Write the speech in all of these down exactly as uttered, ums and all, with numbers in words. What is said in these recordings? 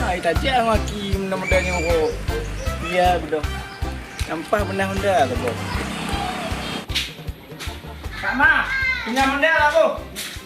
Ai tajak ngaki muda-muda nyoe. Iya bedoh. Nampak beunah honda tu, Boh. Kak Ma, pinjam honda lah, Boh.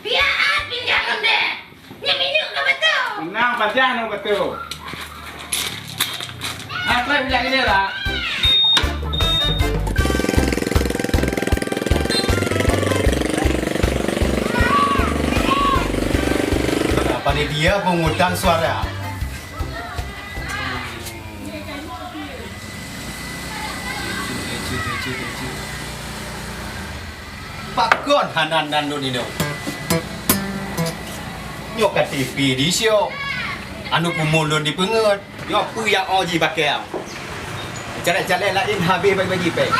Biar ah pinjam honda. Nyan minyeuk ka beutôi. Nang pajah nang beutôi. Apa bilang dia lah? Panitia pemungutan suara. Pakon hana nan lôn inong? Nyoe ka T V di siok. Anu pumon lôn dipeungeut. Nyoe peue nyang oh jih bakée? Calon-calon laén habéh bagi-bagi péng.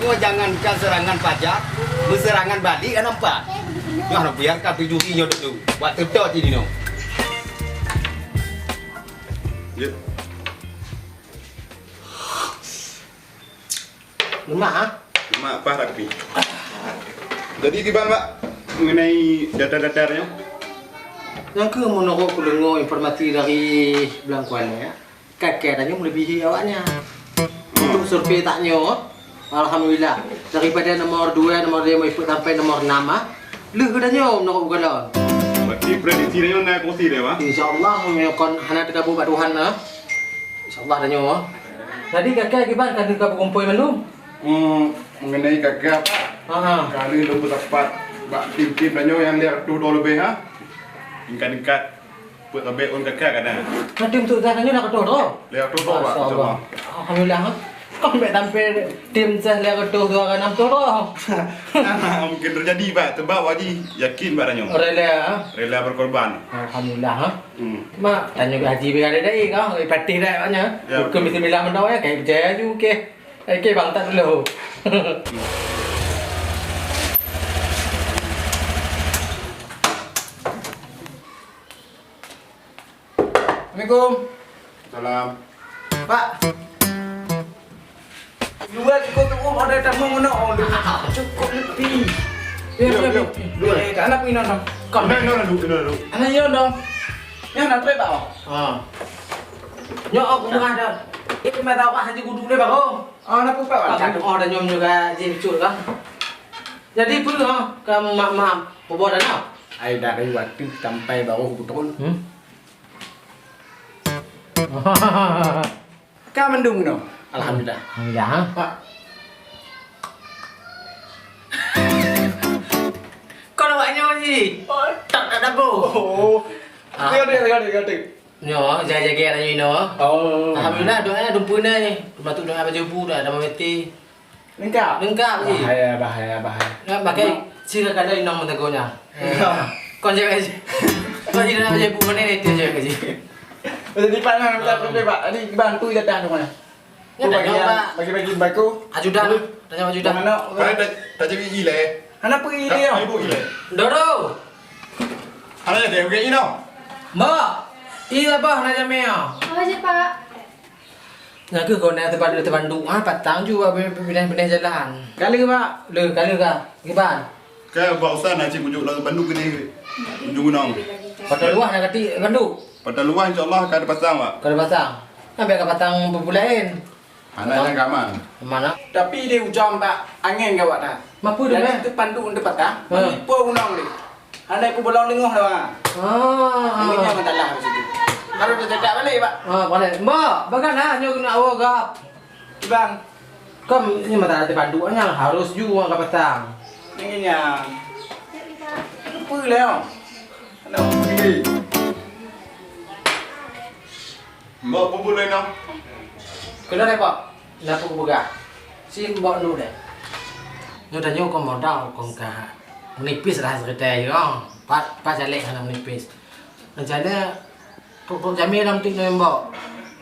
Nyoe jangankan serangan pajar, meuseurangan balik hana meupat. Nyoe hana biarkan tujuh nyoe dulu. Buat teutôt jih nyoe. Ya. Lemak, ha? Lemak, pah tapi. Jadi kiban, Pak, mengenai data-data nyoe? Nyang keuh meunurot kudeungo informasi dari Blang Kuala, ya. Kakée tanyoe meulebihi awaknyan. Hmm. Untuk survei tanyoe, alhamdulillah, daripada nomor dua, nomor lima, ipeuet sampai nomor enam, ah, lheueh geutanyoe meunurot geukalon. Berarti prediksi tanyoe na kursi deh, Pak? Insya Allah, meunyoe kon hana teukabu bak Tuhan, ah. Insya Allah tanyoe. Jadi kakée kiban ka teuka peukumpôi mandum? Hmm, mengenai kakée, Pak, ha, ha, kali lôn peusapat bak tim-tim tanyoe nyang lhèe reutôh droe leubeh, ha. Tingkat-tingkat peuet leubeh ôn kakée ka na. Nah, tim tu dah tanyoe dah reutôh droe? Lhèe reutôh droe, Pak, insya Allah. Masya Allah. Alhamdulillah, ha. Kon bèk sampai tim seh lhèe reutôh droe ka nam reutôh droe. Mungkin terjadi, Pak, sebab Haji yakin bak tanyoe. Rela, ha? Rela berkorban. Alhamdulillah, ha. Hmm. Mak, tanyoe Haji bira dai-dai ka, patih dah awaknyan. Ya, betul. Bismillah mantong, ya, kai percaya ju, okey. Okey, bang, tak dulu. Assalamualaikum. Salam. Pak. Dua cukup tu, oh, ada tamu ngono, oh, cukup lebih. Ya, ya, ya, ya. Dua. Eh, tak nak pinang dong. Kau. Pinang dong, dong, dong, dong. Anak yo dong. Yang nak trade tak, oh? Ha. Nyok aku murah dah. Ini mata awak hanya kudu deh, Bang. Oh, nak buka, Bang? Aku oh dah nyom juga jin cut lah. Jadi peue ha, ka mak-mak peubuat dah? Ai dari waktu sampai baru betul. Hmm. Ka mandum keunoe. Alhamdulillah. Alhamdulillah, ha? Ha. Kau nak buat nyoe ji? Oh, tak, tak dabo. Oh. Ha. Tengok, tengok, tengok, tengok, tengok. Nyoe, jaga-jaga nyoe inoe. Oh. Alhamdulillah, doa tumpu nai. Termasuk doa baca bu dah, dah mati. Lengkap? Lengkap ji. Bahaya, bahaya, bahaya. Nah, pakai sira kada inong meutegonya. Kau cewek ji. Kau tidak nak baca bu mana ni, dia cewek ji. Jadi, Pak, nak minta tolong, Pak. Tadi bantu jatah tu mana? Ya, tu tanya, bagian, Pak. Bagi-bagi bako. Ajudan. Tanya ajudan. Mana? Hai, tak, tak jadi ile. Hana pergi ile, ya? Ibu ile. Doro. Hana jadi, pergi ino. Mbak. Iya, Pak, nak jamé, ya. Apa je, Pak? Nyan keuh keu na teubandu-teubandu, ha, patang ju pinah-pinah jalan. Kali, Pak. Le, kali ka. Kiban. Ka bak usaha na cit bujuk lalu bandu gede. Ujung gunong. Patang luah na kati bandu. Patang luah, insya Allah ka dipasang, Pak. Ka dipasang. Sampai ka patang bubulain. Anak yang kamar. Mana? Tapi di ujong, Pak, angin gawat dah. Mapu tu, jadi eh? Itu pandu untuk patah. Ha. Ipo gunong ni. Hana ibu bolong deungoh dah, ha. Ah. Ini yang masalah di situ. Harus tercedak balik, Pak. Ah, boleh. Mbak, bagaimana nyoe kena awak gap? Bang. Kan ini masalah terpadu, yang harus ju orang kapatang. Ini yang. Lupa lah, ya. Ada pergi. Mbok peue buleuen nyoe? Keunoe, Pak. Na peue kupeugah? Si mbok nu deh. Nyoe tanyoe kon modal, kon ka meunipis rhah seureuta nyoe. Pat, pat caleg hana meunipis. Rencana trok-trok jamé lam tik nyoe mbok.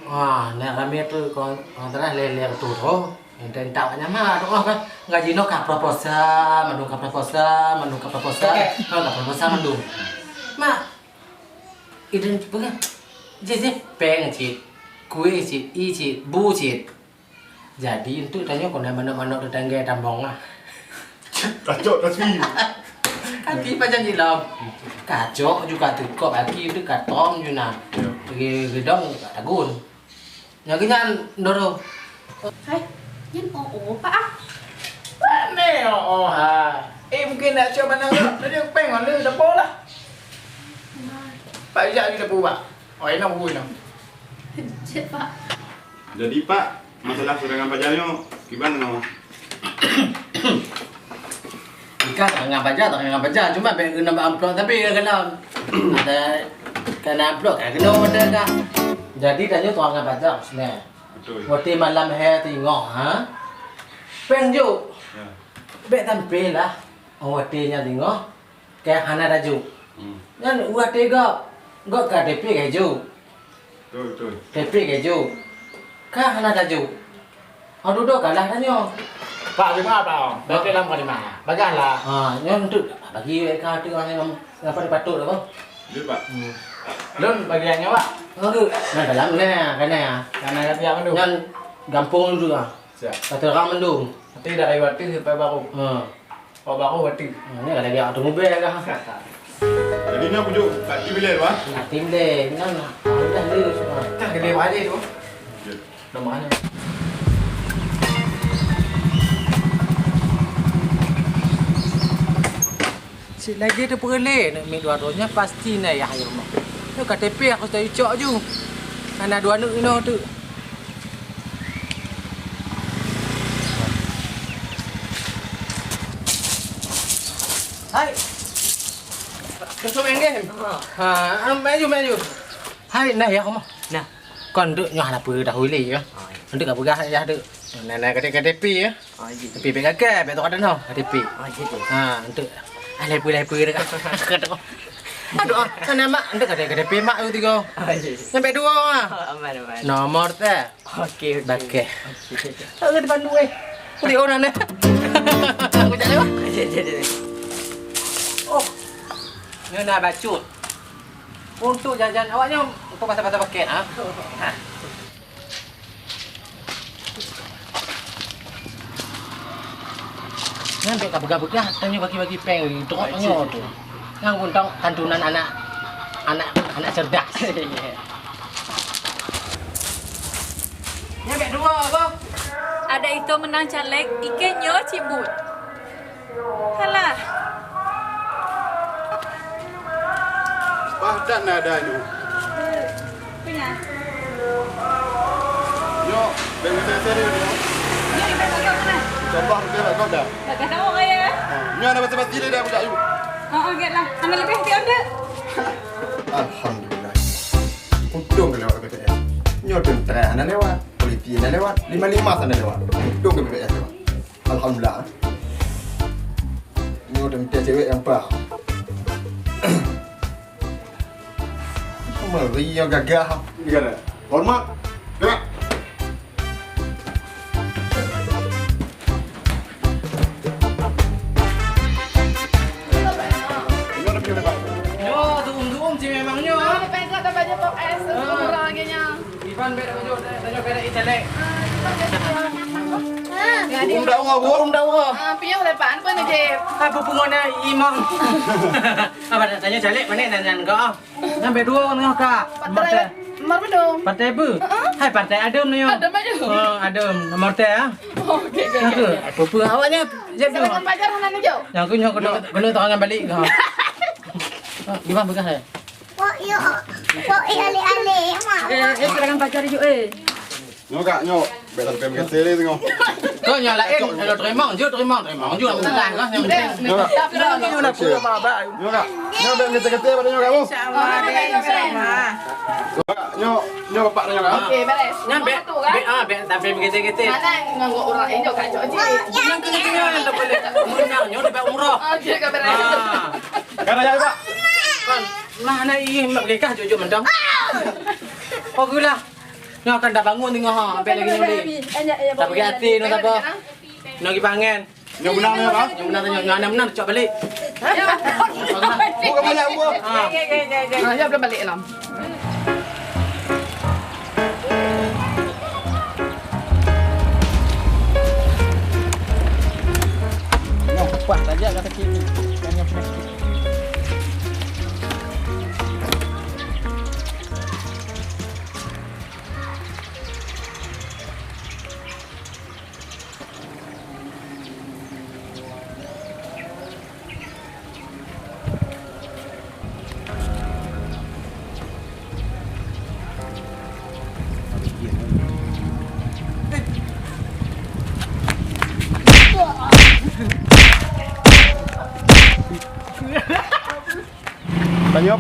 Wah, nak ramé tu kon, kon teurah lé-lé tu tu. Entah-entah awak nyan mah, tu kan. Gaji noh ka proposal, mandum ka proposal, mandum ka proposal. Okey. Ka proposal mandum. Mak, Idun peugah, jih, jih, péng cit, kueh cit, ie cit, bu cit. Jadi, enteuk tanyoe keunan manok-manok teutangga tambong ah. Kacok taswi. Kaki pajan jilom. Kacok juga teukop aki tu katong ju na. Ya. Ge-, gedong tak tagun. Nyang keu nyan doro. Hai, nyan oh, oh, Pak, ah. Pane oh, oh, ha. Eh, mungkin nak cuba mana tu? Tadi péng mana? Dah poh lah. Pak, ijak lagi dah poh, Pak. Oh, enak bubui, enak. Cek, Pak. Jadi, Pak, masalah seurangan paja nyoe, kiban nyoe? Ikan tangan paja, tangan paja. Cuma bèk keunoe bak amplop tapi ka keunoe. Ada keunoe amplop, ka keunoe ada kah. Jadi, tanyoe tangan paja, Usman. Betul. Watèe malam hai teungoh, ha? Péng jok. Ya. Bèk tampé lah. Watèe nyan teungoh. Ka hana tajok. Hmm. Nyan watèe gob, gob ka T P ka jok. Betul, betul. T P ka jok. Ka hana tajok. Hana dudoe kalah tanyoe. Pak, terima, Pak. Dah dalam kalimah. Bagahlah. Ha, nyan tu bagi ka tu yang apa patut apa? Betul, Pak. Hmm. Lôn bagian nyoe, Pak. Hana tu. Nah, dalam ni, kana. Kana biar mandum. Nyan gampông tu ah. Siap. Kata orang mandum. Nanti dah lewat tu sampai baru. Ha. Oh, baru hati. Ini lagi otomobil dah. Jadi, nyoe pujuk kat Timbilan, Wak? Nah, Timbilan. Nah, nah. Udah, dia semua. Dah gede banget tu. Ya. Dah mana? Cit lagi tu peureulée, nak mi dua donya pasti na yah ayah rumah. Tu K T P aku tak cok ju. Karena dua aneuk inoe tu. Hai. Kosong enggih. Ha, am, maju, maju. Hai, nah, ya, kamu. Nah. Kon duk nyoh hana peue dah ulée, ya. Oh, ya. Untuk ka peugah, ya, duk. Nah, nah, K T P, ya. Oh, iya. Tapi bèk gagai, bèk tokah danoe, K T P. Oh, iya, iya. Ha, untuk. Ah, lepe-lepe dekat. Aduh, ah, sana, Mak. Untuk K T P, Mak, tu tiga. Oh, iya, iya. Sampai dua, ah. Oh, aman, aman. Nomor teh. Oke, oke. Bakeh. Oke. Tak ada dipandu, eh. Boleh orang, eh. Aku tak lewat. Iya, iya, iya. Oh. Ni nak bacut. Untuk jajan awaknya, untuk pasal-pasal paket, ha? Ha. Nyan bèk ka peugah-peugah, tanyoe bagi-bagi péng, trok nyoe tu. Nyang untông santunan anak, anak, anak cerdas. Nyan bèk dua, apa? Ada itu menang caleg, iké nyoe cibut. Halah. Wah, that na ada nyoe. Punya. Nyoe, bèk meuteusé nyoe. Nyoe ibai bak gob na. Contoh, ibai bak gob dah. Bak gob dah, ya. Ha, nyoe na basa-basi dah budak you. Oh, oh, get lah. Hana leubeh hati ondeh. Alhamdulillah. Untông ka lewat K P P S. Nyoe teuntara hana lewat, polisi hana lewat, lima-lima hana lewat. Untông K P P S lewat. Alhamdulillah. Nyoe teuntèe cewek nyang pa. Meri nyang gagah. Ini kan. Hormat. Gerak. Nyoe, duum-duum cit memang nyoe. Ah, dipegang dapat jatuh es, ah. Umrah lagi nya. Iban bèk tanyoe, tanyoe keuneuk italek. Ah, iban bèk. Hukum dakwah, hukum dakwah. Ah, piôh leupah, apa ni, Jeb? Apa hubungannya imam? Apa nak tanya caleg, mana nan, nan kau? Sampai dua orang tengah, Kak. Partai, nomor teh. Nomor berapa? Partai apa? Heeh. Hai, partai adem ni, yo. Adem aja. Oh, adem. Nomor teh, ya? Oke, oke, oke. Apa, apa? Awaknya, Jeb, silakan dulu. Pajar, mana ni, Jo? Yang aku nyoh kena, kena tangan balik, kau. Ah, gimana bekas, eh? Pok yo, pok yo alek-alek, mak. Eh, eh, silakan pacar jok, eh. Nyoe kak, nyoe. Bèk sampai meugaséh lé singoh. Kau nyang laén, kalau teurimong, jok teurimong, teurimong jok, masalah lah, yang penting. Nyoe kak. Tapi dah lagi nyoe nak pulang mak abang. Nyoe kak. Nyoe bèk meugaséh-gaséh pada nyoe kak, bu. Insya Allah, insya Allah. Nyoe kak, nyoe, nyoe bapak nyoe kak. Okey, beres. Nyan bèk, bèk, ah, bèk sampai meugaséh-gaséh. Mana nganggo orang, eh, nyoe kak, jok je. Yang kena nyoe yang tak boleh. Menang, nyoe dapat umrah. Okey, kak, beres. Ah. Kan ayah, Pak? Kan, nah, anak ini mak berkah jujur mentang. Kau gula. Nyoe akan dah bangun tengah ha, sampai lagi nyuli. Tak pergi hati, nyoe tak apa. Nyoe pergi pangan. Nyoe benar, nyoe, Pak? Nyoe benar, nyoe, nyoe benar, cok balik. Buka balik, buka. Ha. Nah, ya, belum balik, Lam. Nyoe kupas saja kata kini. Tanya penyakit.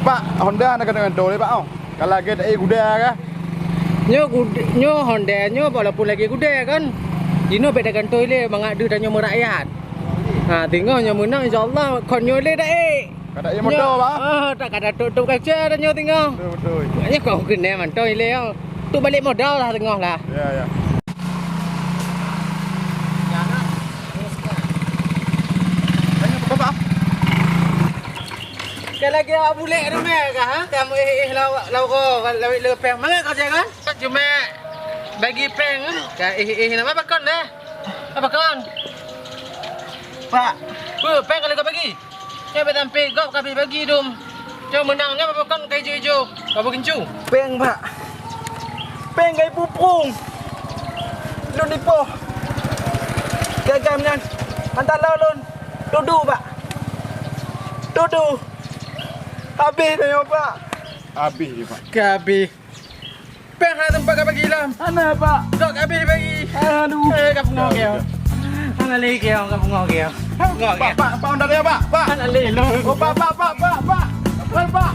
Pak, Honda hana keuneuk gantoe lé, Pak, oh. Ka lagèe taék gudai kah? Nyoe gud-, nyoe Honda nyoe walaupun lagèe gudai kan. Jinoe bèk tagantoe lé mangat deuh tanyoe meurakyat. Ha, teungoh nyoe meunang, insya Allah kon nyoe lé taék. Ka taék moto, Pak? Ah, tak ka tatôp-tôp kaca tanyoe teungoh. Beutôi, beutôi. Nyoe kon keuneuk mantong ilèe, oh. Tu balek modal lah teungoh lah. Ya, ya. Tanya apa, Pak? Ka lagèe awak bulèk teumè kah, ha? Ka meuéh-éh lau-, lauro, lawét le péng. Mangat ka jalan? Cuma bagi péng, ka éh-éh nama pakon deh? Apa kon? Pak. Pe, péng ka lagèe bagi? Nyoe bak sampé gob ka habéh bagi dum. Nyoe meunang nyoe pakon ka ijo-ijo, ka beugincu. Péng, Pak. Péng ka ipuprong. Lôn ipoh. Gagam nyan. Mantong lôn. Tudu, Pak. Tudu. Habéh tanyoe, Pak. Habéh, Pak. Ka habéh. Péng hana teumpat ka bagi lom. Hana, Pak. Dok ka habéh bagi. Aduh. Eh, ka pungo keu. Hana lé keu, ka pungo keu. Ka pungo keu. Pak, Pak, Pak, Pak, Pak. Hana lé lom. Oh, Pak, Pak, Pak, Pak, Pak. Pak, Pak.